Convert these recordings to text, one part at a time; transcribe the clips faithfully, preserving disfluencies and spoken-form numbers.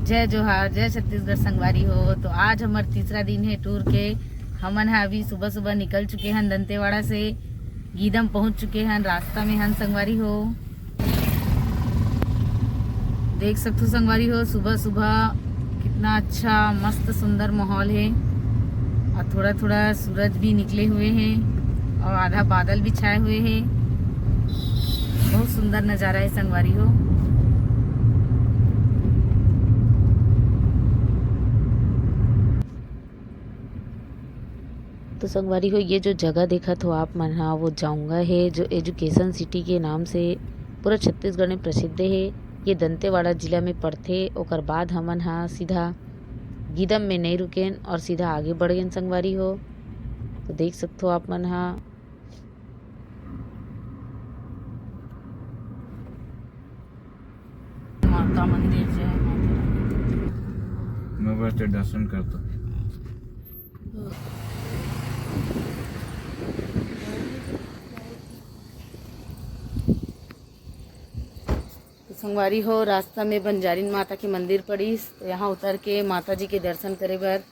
जय जोहार, जय छत्तीसगढ़ संगवारी हो। तो आज हमर तीसरा दिन हे टूर के। हमन ह अभी सुबह सुबह निकल चुके हन दंतेवाड़ा से, गीदम पहुंच चुके हन, रास्ता में हन संगवारी हो। देख सकथो संगवारी हो, सुबह सुबह कितना अच्छा मस्त सुंदर माहौल हे। और थोड़ा थोड़ा सूरज भी निकले हुए हे और आधा बादल भी छाए हुए हे। बहुत सुंदर नजारा हे संगवारी हो। तो संगवारी हो, ये जो जगह देखत हो आप मन हा, वो जाऊंगा हे, जो एजुकेशन सिटी के नाम से पूरा छत्तीसगढ़ में प्रसिद्ध हे। ये दंतेवाड़ा जिला में पड़थे। ओकर बाद हमन हा सीधा गीदम में नहीं रुकेन और सीधा आगे बढ़ गेन संगवारी हो। तो देख सकथो आप मन हा। माता मंदिर, जय माता रानी। मैं बस दर्शन करता। तो संगवारी हो, रास्ता में बंजारिन माता के मंदिर पड़ीस, तो यहाँ उतर के माता जी के दर्शन करे बर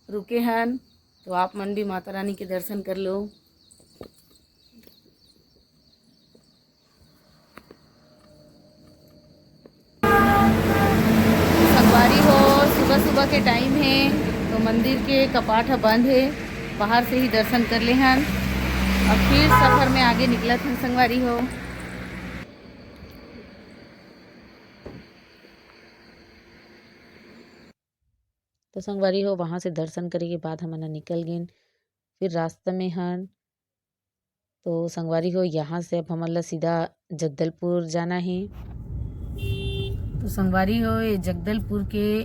रुके हन। तो आप मन भी माता रानी के दर्शन कर लो। संगवारी हो, सुबह सुबह के टाइम हे, तो मंदिर के कपाट ह बंद हे, बाहर से ही दर्शन कर ले हन। अब फिर सफर में आगे निकलत हन संगवारी हो। तो संगवारी हो, वहाँ से दर्शन करे के बाद हमन ह निकल गेन। फिर रास्ता में हन। तो संगवारी हो, यहाँ से अब हमन ला सीधा जगदलपुर जाना हे। तो संगवारी हो, ये जगदलपुर के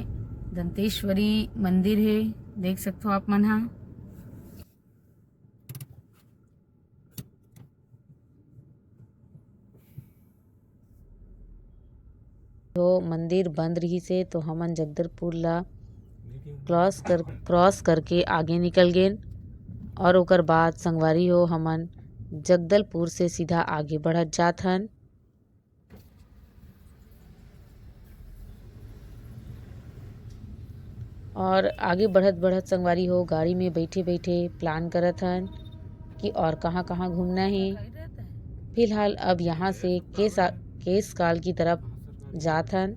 दंतेश्वरी मंदिर हे, देख सकथो आप मन हा। तो मंदिर बंद रहिस हे, तो हमन जगदलपुर ला क्रॉस कर, क्रॉस करके आगे निकल गेन। और ओकर बाद संगवारी हो, हमन जगदलपुर से सीधा आगे बढ़त जात हन। और आगे बढ़त बढ़त संगवारी हो, गाड़ी में बैठे बैठे प्लान करत हन कि और कहाँ कहाँ घूमना हे। फिलहाल अब यहाँ से केस आ-, केस काल की तरफ जात हन।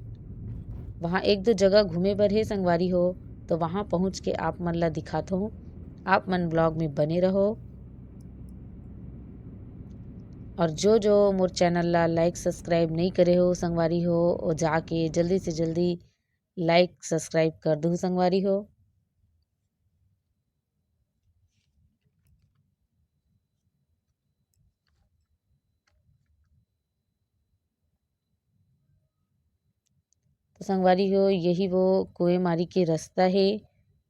वहाँ एक दो जगह घूमे बर हे संगवारी हो, तो वहाँ पहुँच के आप मन ला दिखात हूँ। आप मन ब्लॉग में बने रहो। और जो जो मोर चैनल ला लाइक सब्सक्राइब नहीं करे हो संगवारी हो, वो जाके जल्दी से जल्दी लाइक सब्सक्राइब कर दू संगवारी हो। तो संगवारी हो, यही वो कुएं मारी के रास्ता हे,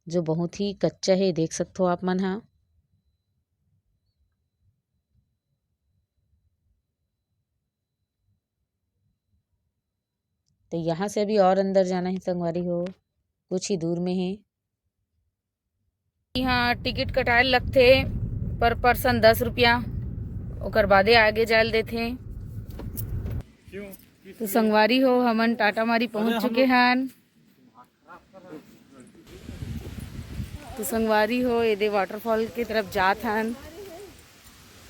जो बहुत ही कच्चा हे, देख सकथो आप मन हा। तो यहाँ से अभी और अंदर जाना हे संगवारी हो, कुछ ही दूर में हे। यहाँ टिकट कटाए लगथे, पर पर्सन दस रुपया, ओकर बादे आगे जाए ल देथे। तो संगवारी हो, हमन टाटा मारी पहुँच चुके हन। तो संगवारी हो, एदे वाटरफॉल के तरफ जात हन।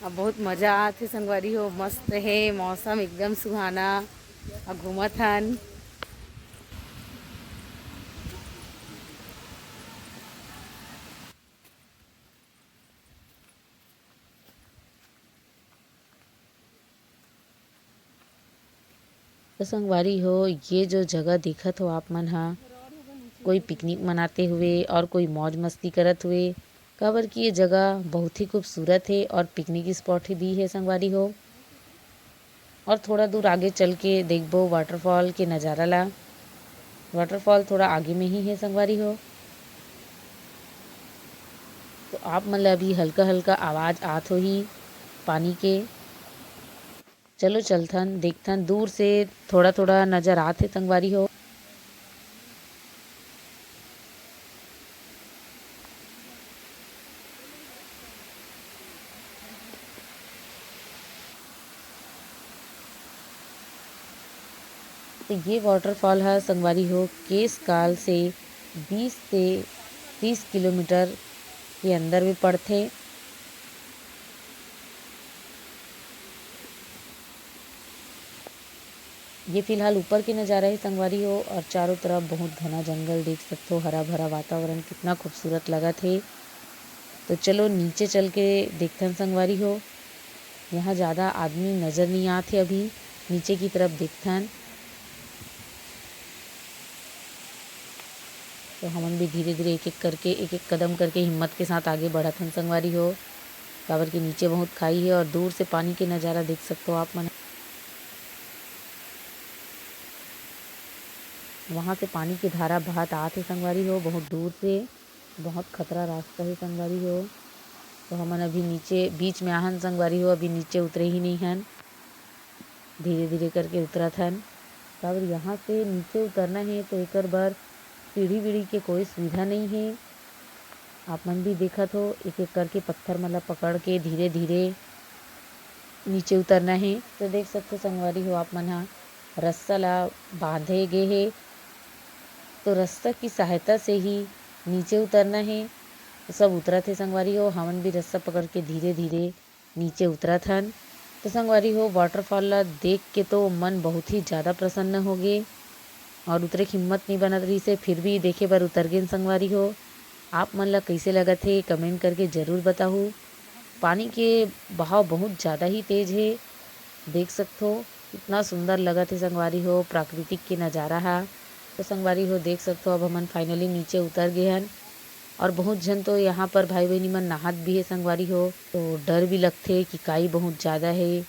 अब बहुत मजा आत हे संगवारी हो, मस्त हे मौसम, एकदम सुहाना। अब घूमत हन। तो संगवारी हो, ये जो जगह देखत हो आप मन हा, कोई पिकनिक मनाते हुए और कोई मौज मस्ती करत हुए, काबर कि ये जगह बहुत ही खूबसूरत हे और पिकनिक स्पॉट भी हे संगवारी हो। और थोड़ा दूर आगे चल के देखबो वाटरफॉल के नज़ारा ला। वाटरफॉल थोड़ा आगे में ही हे संगवारी हो। तो आप मन ला अभी हल्का हल्का आवाज़ आत होही पानी के। चलो चलथन, देखथन, दूर से थोड़ा थोड़ा नज़र आत हे संगवारी हो। ये वाटरफॉल ह संगवारी हो केसकाल से बीस से तीस किलोमीटर के अंदर में पड़थे। ये फिलहाल ऊपर के नज़ारा है संगवारी हो, और चारों तरफ बहुत घना जंगल देख सकते हो, हरा भरा वातावरण कितना खूबसूरत लगत है। तो चलो नीचे चल के देखथन संगवारी हो। यहाँ ज़्यादा आदमी नज़र नहीं आत हे अभी। नीचे की तरफ देखथन। तो हमन भी धीरे धीरे एक एक करके, एक एक कदम करके हिम्मत के साथ आगे बढ़त हन संगवारी हो, काबर कि नीचे बहुत खाई है और दूर से पानी के नज़ारा देख सकते हो आप मन। वहाँ से पानी की धारा बहत आत हे संगवारी हो, बहुत दूर से। बहुत खतरा रास्ता हे संगवारी हो। तो हमन अभी नीचे बीच में आहन संगवारी हो, अभी नीचे उतरे ही नहीं हन, धीरे धीरे करके उतरत हन। काबर यहाँ से नीचे उतरना है तो एकर बर सीढ़ी बीढ़ी के कोई सुविधा नहीं है। आप मन भी देखत हो, एक एक करके पत्थर मन ला पकड़ के धीरे धीरे नीचे उतरना है। तो देख सकते हो संगवारी हो, आप मन हा रस्सा ला बांधे गे हे, तो रस्सा की सहायता से ही नीचे उतरना है। तो सब उतरत हे संगवारी हो, हमन भी रस्सा पकड़ के धीरे धीरे नीचे उतरत हन। तो संगवारी हो, वाटरफॉल ला देख के तो मन बहुत ही ज़्यादा प्रसन्न हो गे और उतरे के हिम्मत नहीं बनत रहिस हे, फिर भी देखे बर उतर गेन संगवारी हो। आप मन ला कइसे लगत हे, कमेंट करके ज़रूर बताहू। पानी के बहाव बहुत ज़्यादा ही तेज हे, देख सकथो कितना सुंदर लगत हे संगवारी हो, प्राकृतिक के नज़ारा हा। तो संगवारी हो, देख सकथो, अब हमन फाइनली नीचे उतर गे हन और बहुत झन तो यहाँ पर भाई बहिनी मन नहात भी हे संगवारी हो। तो डर भी लगथे कि काई बहुत ज़्यादा हे,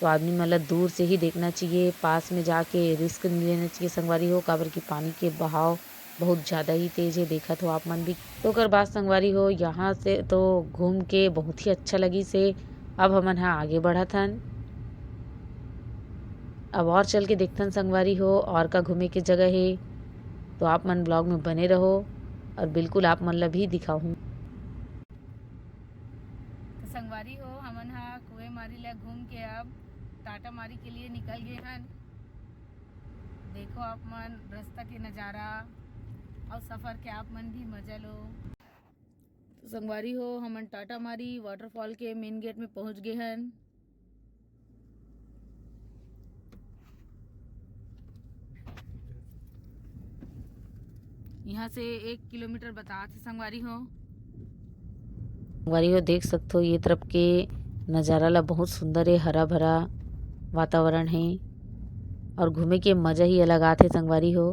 तो आदमी मन ला दूर से ही देखना चाहिए, पास में जाके रिस्क नहीं लेना चाहिए संगवारी हो, काबर कि पानी के बहाव बहुत ज़्यादा ही तेज हे, देखत हो आप मन भी। तो ओकर बाद संगवारी हो, यहाँ से तो घूम के बहुत ही अच्छा लगिस हे। अब हमन हा आगे बढ़त हन, अब और चल के देखथन संगवारी हो, और का घूमे के जगह हे। तो आप मन ब्लॉग में बने रहो और बिल्कुल आप मन ला भी दिखाहूँ। तो संगवारी हो, हमन हा कुएं मारी ला घूम के अब टाटा मारी के लिए निकल गए हन। देखो आप मन रास्ता के नज़ारा और सफ़र के आप मन भी मज़ा लो। तो संगवारी हो, हमन टाटा मारी वाटरफॉल के मेन गेट में पहुंच गए हन। यहाँ से एक किलोमीटर बतात हे संगवारी हो। संगवारी हो, देख सकथो ये तरफ के नज़ारा ला, बहुत सुंदर हे, हरा भरा वातावरण हे और घूमे के मज़ा ही अलग आथे संगवारी हो।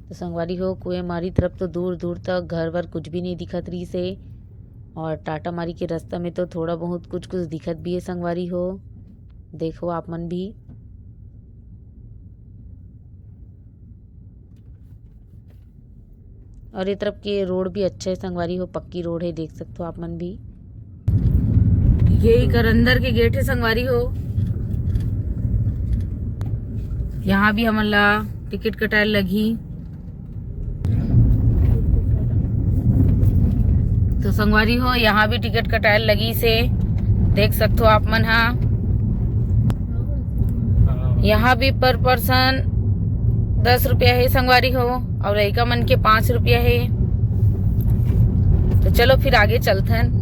तो संगवारी हो, कुएं मारी तरफ तो दूर दूर तक घर वर कुछ भी नहीं दिखत रहिस हे और टाटा मारी के रास्ता में तो थोड़ा बहुत कुछ कुछ दिखत भी हे संगवारी हो। देखो आप मन भी। और ये तरफ के रोड भी अच्छा हे संगवारी हो, पक्की रोड हे, देख सकते हो आप मन भी। ये एकर अंदर के गेट हे संगवारी हो। यहाँ भी हमन ला टिकट कटाए लगही। तो संगवारी हो, यहाँ भी टिकट कटाए लगिस हे, देख सकथो आप मन हा। यहाँ भी पर पर्सन दस रुपया हे संगवारी हो, और लइका मन के पाँच रुपया हे। तो चलो फिर आगे चलथन।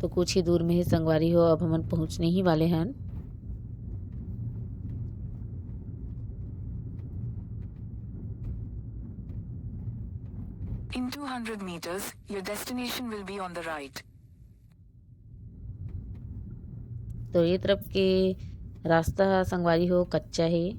तो कुछ ही दूर में ही संगवारी हो, अब हमन पहुंचने ही वाले हन। In two hundred meters, your destination will be on the right. तो ये तरफ के रास्ता ह संगवारी हो, कच्चा हे।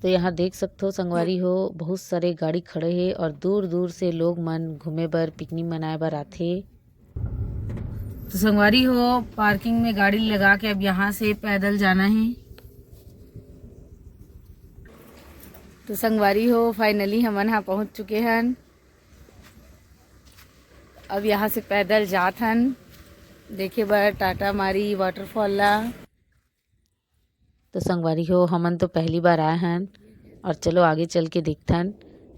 तो यहाँ देख सकथो संगवारी हो, बहुत सारे गाड़ी खड़े हे और दूर-दूर से लोग मन घूमे बर, पिकनिक मनाए बर आथे। तो संगवारी हो, पार्किंग में गाड़ी लगा के अब यहाँ से पैदल जाना हे। तो संगवारी हो, finally हमन हा पहुंच चुके हन। अब यहाँ से पैदल जात हन देखे बर टाटा मारी waterfall ला। तो संगवारी हो, हमन तो पहली बार आए हन और चलो आगे चल के देखथन।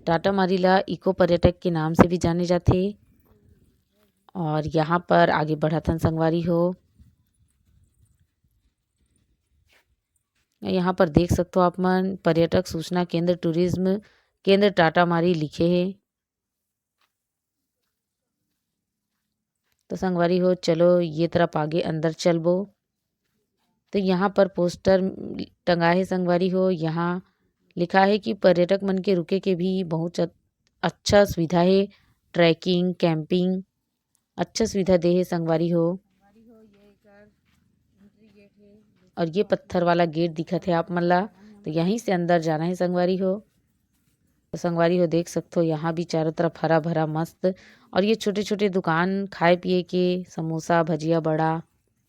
टाटा मारी ला इको पर्यटक के नाम से भी जाने जाथे और यहाँ पर आगे बढ़त हन संगवारी हो। यहाँ पर देख सकथो आप मन, पर्यटक सूचना केंद्र, टूरिज्म केंद्र टाटा मारी लिखे हे। तो संगवारी हो, चलो ये तरफ आगे अंदर चलबो। तो यहाँ पर पोस्टर टंगा हे संगवारी हो, यहाँ लिखा हे कि पर्यटक मन के रुके के भी बहुत ज-, अच्छा सुविधा हे, ट्रैकिंग, कैंपिंग, अच्छा सुविधा दे हे संगवारी हो। और ये पत्थर वाला गेट दिखत हे आप मन ला, तो यहीं से अंदर जाना हे संगवारी हो। तो संगवारी हो, देख सकथो यहाँ भी चारों तरफ हरा भरा मस्त, और ये छोटे छोटे दुकान खाए पिए के, समोसा, भजिया, बड़ा,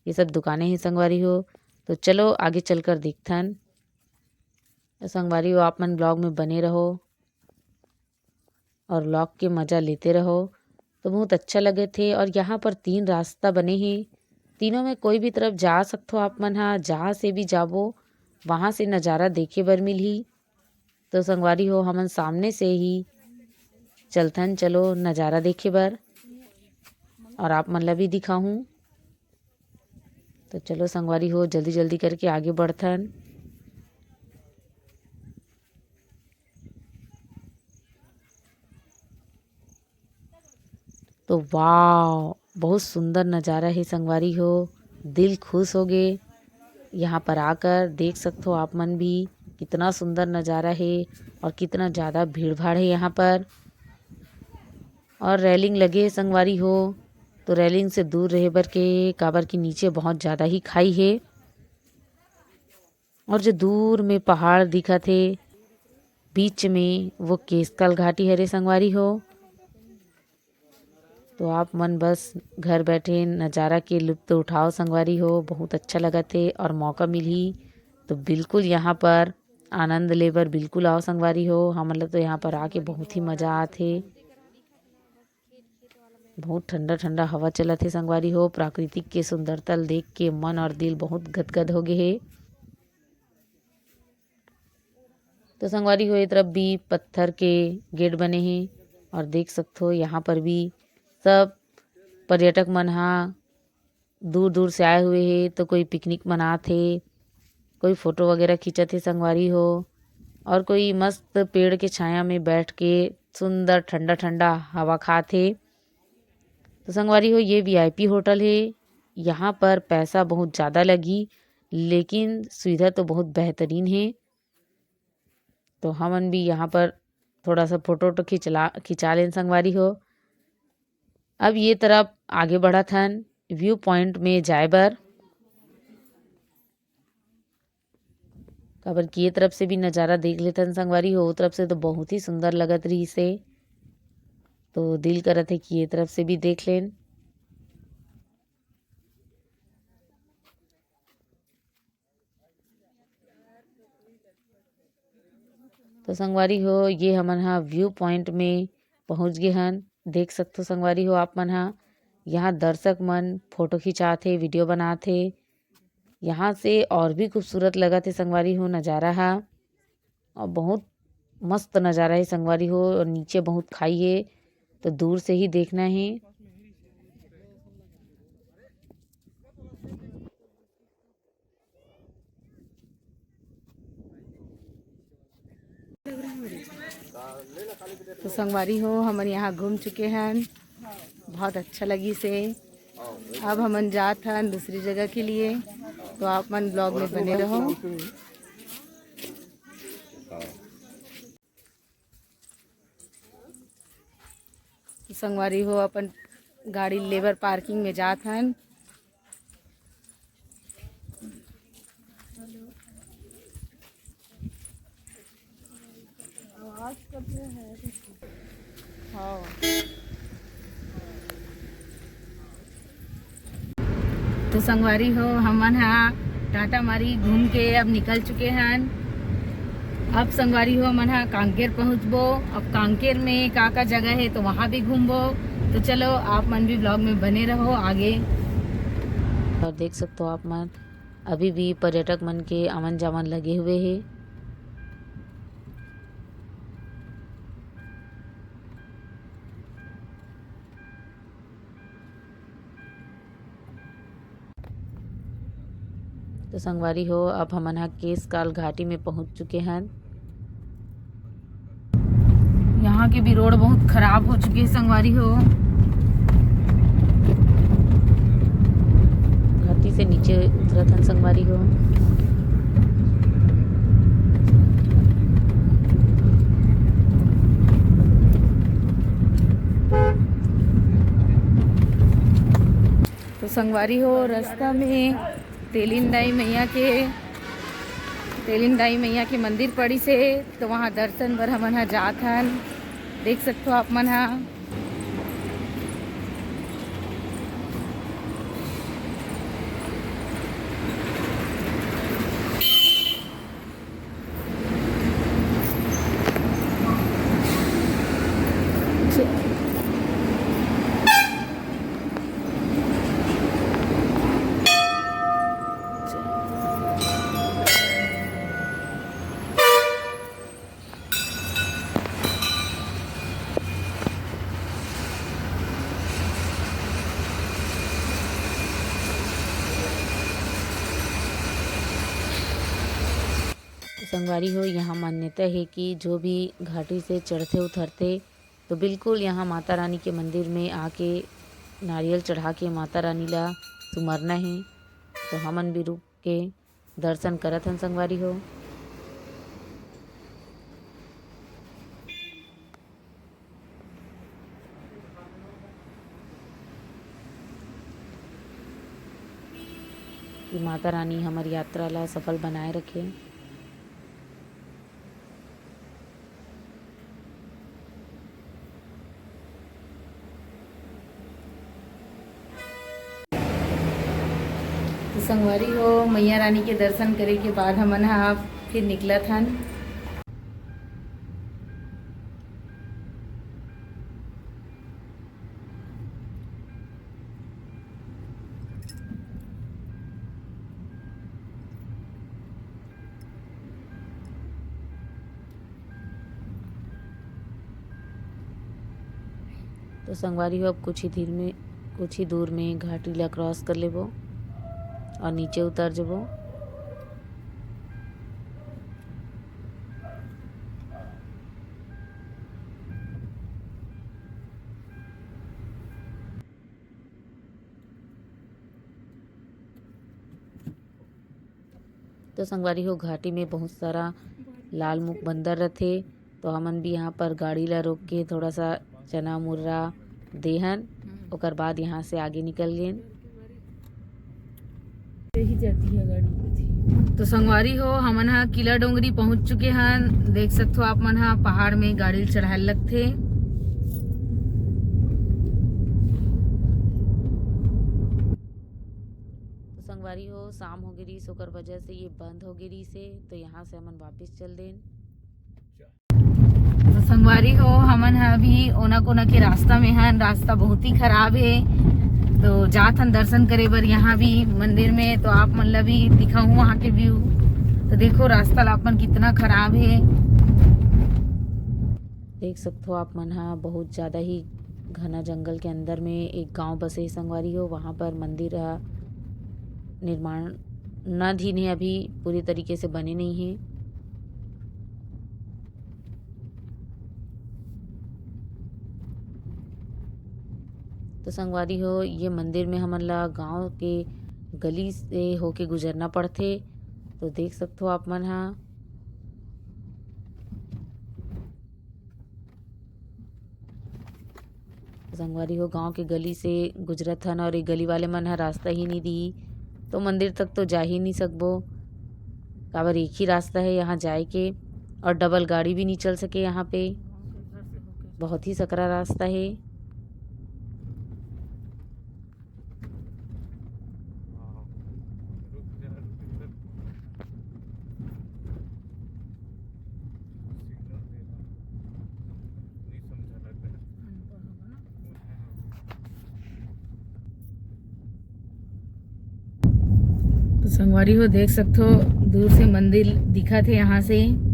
ये सब दुकानें हे संगवारी हो। तो चलो आगे चलकर देखथन। तो संगवारी हो, आप मन vlog में बने रहो और vlog के मजा लेते रहो। तो बहुत अच्छा लगे थे। और यहाँ पर तीन रास्ता बने हे, तीनों में कोई भी तरफ जा सकथो आप मन हा, जहाँ से भी जाबो वहाँ से नज़ारा देखे बर मिलही। तो संगवारी हो, हमन सामने से ही चलथन, चलो नज़ारा देखे बर, और आप मन ला भी दिखाहूँ। तो चलो संगवारी हो, जल्दी जल्दी करके आगे बढ़थन। तो वाह, बहुत सुंदर नज़ारा हे संगवारी हो, दिल खुश हो गे। यहाँ पर आकर देख सकथो आप मन भी, कितना सुंदर नज़ारा हे और कितना ज़्यादा भीड़ भाड़ हे यहाँ पर। और रेलिंग लगे हे संगवारी हो, तो रेलिंग से दूर रहे बर के, काबर कि नीचे बहुत ज़्यादा ही खाई हे। और जो दूर में पहाड़ दिखत हे, बीच में वो केसकाल घाटी हरे संगवारी हो। तो आप मन बस घर बैठे नज़ारा के लुत्फ उठाओ संगवारी हो, बहुत अच्छा लगत हे और मौका मिलही तो बिल्कुल यहाँ पर आनंद ले बर बिल्कुल आओ संगवारी हो। हमन ला तो यहाँ पर आके बहुत ही मज़ा आत हे। बहुत ठंडा ठंडा हवा चलत हे संगवारी हो। प्राकृतिक के सुंदरता ल देख के मन और दिल बहुत गदगद हो गे हे। तो संगवारी हो, ये तरफ भी पत्थर के गेट बने हे और देख सकथो यहाँ पर भी सब पर्यटक मन हा दूर दूर से आए हुए हे, तो कोई पिकनिक मनात हे, कोई फोटो वगैरह खींचत हे संगवारी हो, और कोई मस्त पेड़ के छाया में बैठ के सुंदर ठंडा ठंडा हवा खात हे। तो संगवारी हो, ये वीआईपी होटल हे, यहाँ पर पैसा बहुत ज़्यादा लगही, लेकिन सुविधा तो बहुत बेहतरीन हे। तो हमन भी यहाँ पर थोड़ा सा फोटो वोटो खिंचला खिंचा लेन संगवारी हो। अब ये तरफ आगे बढ़त हन व्यू पॉइंट में जाए बर, काबर कि ये तरफ से भी नज़ारा देख लेथन संगवारी हो। वो तरफ से तो बहुत ही सुंदर लगत रहिस हे, तो दिल करत हे कि ये तरफ से भी देख लेन। तो संगवारी हो, ये हमन हा व्यू पॉइंट में पहुंच गे हन। देख सकथो संगवारी हो आप मन हा, यहाँ दर्शक मन फोटो खिंचात हे, वीडियो बनात हे। यहाँ से और भी खूबसूरत लगत हे संगवारी हो नज़ारा हा, और बहुत मस्त नज़ारा हे संगवारी हो। और नीचे बहुत खाई हे, तो दूर से ही देखना हे। तो संगवारी हो, हमन यहाँ घूम चुके हन, बहुत अच्छा लगिस हे। अब हमन जात हन दूसरी जगह के लिए, तो आप मन ब्लॉग में बने रहो। संगवारी हो, अपन गाड़ी लेबर पार्किंग में जात हन। तो संगवारी हो, हमन हा टाटा मारी घूम के अब निकल चुके हन। अब संगवारी हो, हमन ह कांकेर पहुंचबो। अब कांकेर में का का जगह है, तो वहां भी घूमबो। तो चलो, आप मन भी ब्लॉग में बने रहो आगे। और देख सकते हो आप मन, अभी भी पर्यटक मन के आवन जावन लगे हुए है। तो संगवारी हो, अब हमन ह केशकाल घाटी में पहुंच चुके हन। यहाँ के भी रोड बहुत खराब हो चुके हैं संगवारी हो। घाटी से नीचे उतरत हन संगवारी हो। तो संगवारी हो, रास्ता में तेलिन दाई मैया के, तेलिन दाई मैया के मंदिर पड़िस हे, तो वहाँ दर्शन बर हमन ह जात हन। देख सकथो आप मन ह। संगवारी हो, यहाँ मान्यता हे कि जो भी घाटी से चढ़थे उतरथे, तो बिल्कुल यहाँ माता रानी के मंदिर में आके नारियल चढ़ा के माता रानी ला सुमरना हे। तो हमन भी रुक के दर्शन करत हन संगवारी हो। कि माता रानी हमर यात्रा ला सफल बनाए रखे। तो संगवारी हो, मैया रानी के दर्शन करे के बाद हमन ह फिर निकलत हन। तो संगवारी हो, अब कुछ ही धीर में, कुछ ही दूर में घाटी ला क्रॉस कर लेबो और नीचे उतर जबो। तो संगवारी हो, घाटी में बहुत सारा लाल मुख बंदर रथे, तो हमन भी यहाँ पर गाड़ी ला रोक के थोड़ा सा चना मुर्रा देहन, ओकर बाद यहाँ से आगे निकल गेन। यही जाती है गाड़ी। तो संगवारी हो, हमन ह किला डोंगरी पहुंच चुके हन। देख सकथो आप मन ह, पहाड़ में गाड़ी ल चढ़ाए लगथे। तो संगवारी हो, शाम हो गे रिहिस, ओकर वजह से ये बंद हो गे रिहिस हे, तो यहाँ से हमन वापस चल देन। तो संगवारी हो, हमन ह अभी ओना कोना के रास्ता में हन। रास्ता बहुत ही खराब हे, तो जात हन दर्शन करे बर यहाँ भी मंदिर में। तो आप मन ला भी दिखाहूँ वहाँ के व्यू। तो देखो रास्ता ला अपन कितना खराब हे। देख सकथो आप मन ह, बहुत ज़्यादा ही घना जंगल के अंदर में एक गांव बसे हे संगवारी हो। वहाँ पर मंदिर ह निर्माणाधीन हे, अभी पूरी तरीके से बने नहीं हे। तो संगवारी हो, ये मंदिर में हमन ला गांव के गली से होके गुजरना पड़थे। तो देख सकथो आप मन ह। संगवारी हो, गांव के गली से गुजरत हन और ये गली वाले मन ह रास्ता ही नहीं दिही, तो मंदिर तक तो जा ही नहीं सकबो, काबर एक ही रास्ता है यहाँ जाए के और डबल गाड़ी भी नहीं चल सके यहाँ पे। बहुत ही सकरा रास्ता है। संगवारी हो, देख सकथो, दूर से मंदिर दिखत हे यहाँ से।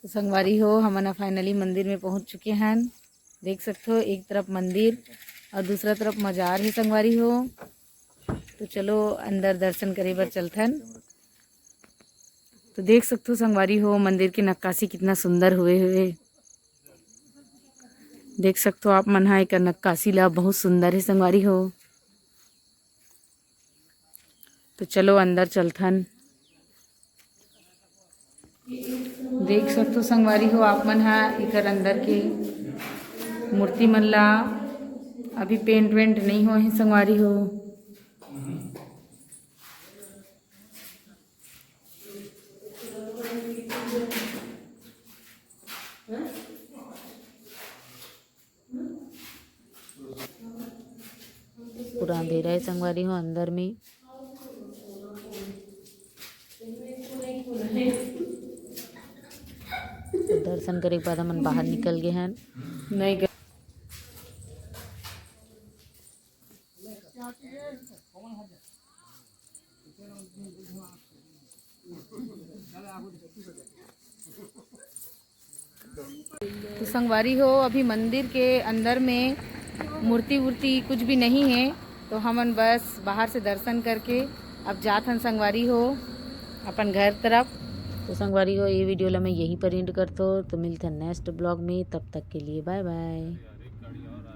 तो संगवारी हो, हमन ह finally मंदिर में पहुंच चुके हन। देख सकथो, एक तरफ मंदिर और दूसरा तरफ मजार हे संगवारी हो। तो चलो, अंदर दर्शन करे बर चलथन। तो देख सकथो संगवारी हो, मंदिर के नक्काशी कितना सुंदर हुए हुए। देख सकथो आप मन हा, एकर नक्काशी ला, बहुत सुंदर हे संगवारी हो। तो चलो, अंदर चलथन। देख सकथो संगवारी हो, आप मन हा एकर अंदर के मूर्ति मन ला। अभी paint वेंट नहीं होए हे संगवारी हो। पूरा अंधेरा हे संगवारी हो अंदर में। तो दर्शन करे के बाद हमन बाहर निकल गे हन। नहीं ग- तो संगवारी हो, अभी मंदिर के अंदर में मूर्ति वूर्ति कुछ भी नहीं है, तो हमन बस बाहर से दर्शन करके अब जात हन संगवारी हो अपन घर तरफ। तो संगवारी हो, ये video ला मैं यहीं पर end करथो। तो मिलथन next vlog में, तब तक के लिए bye bye।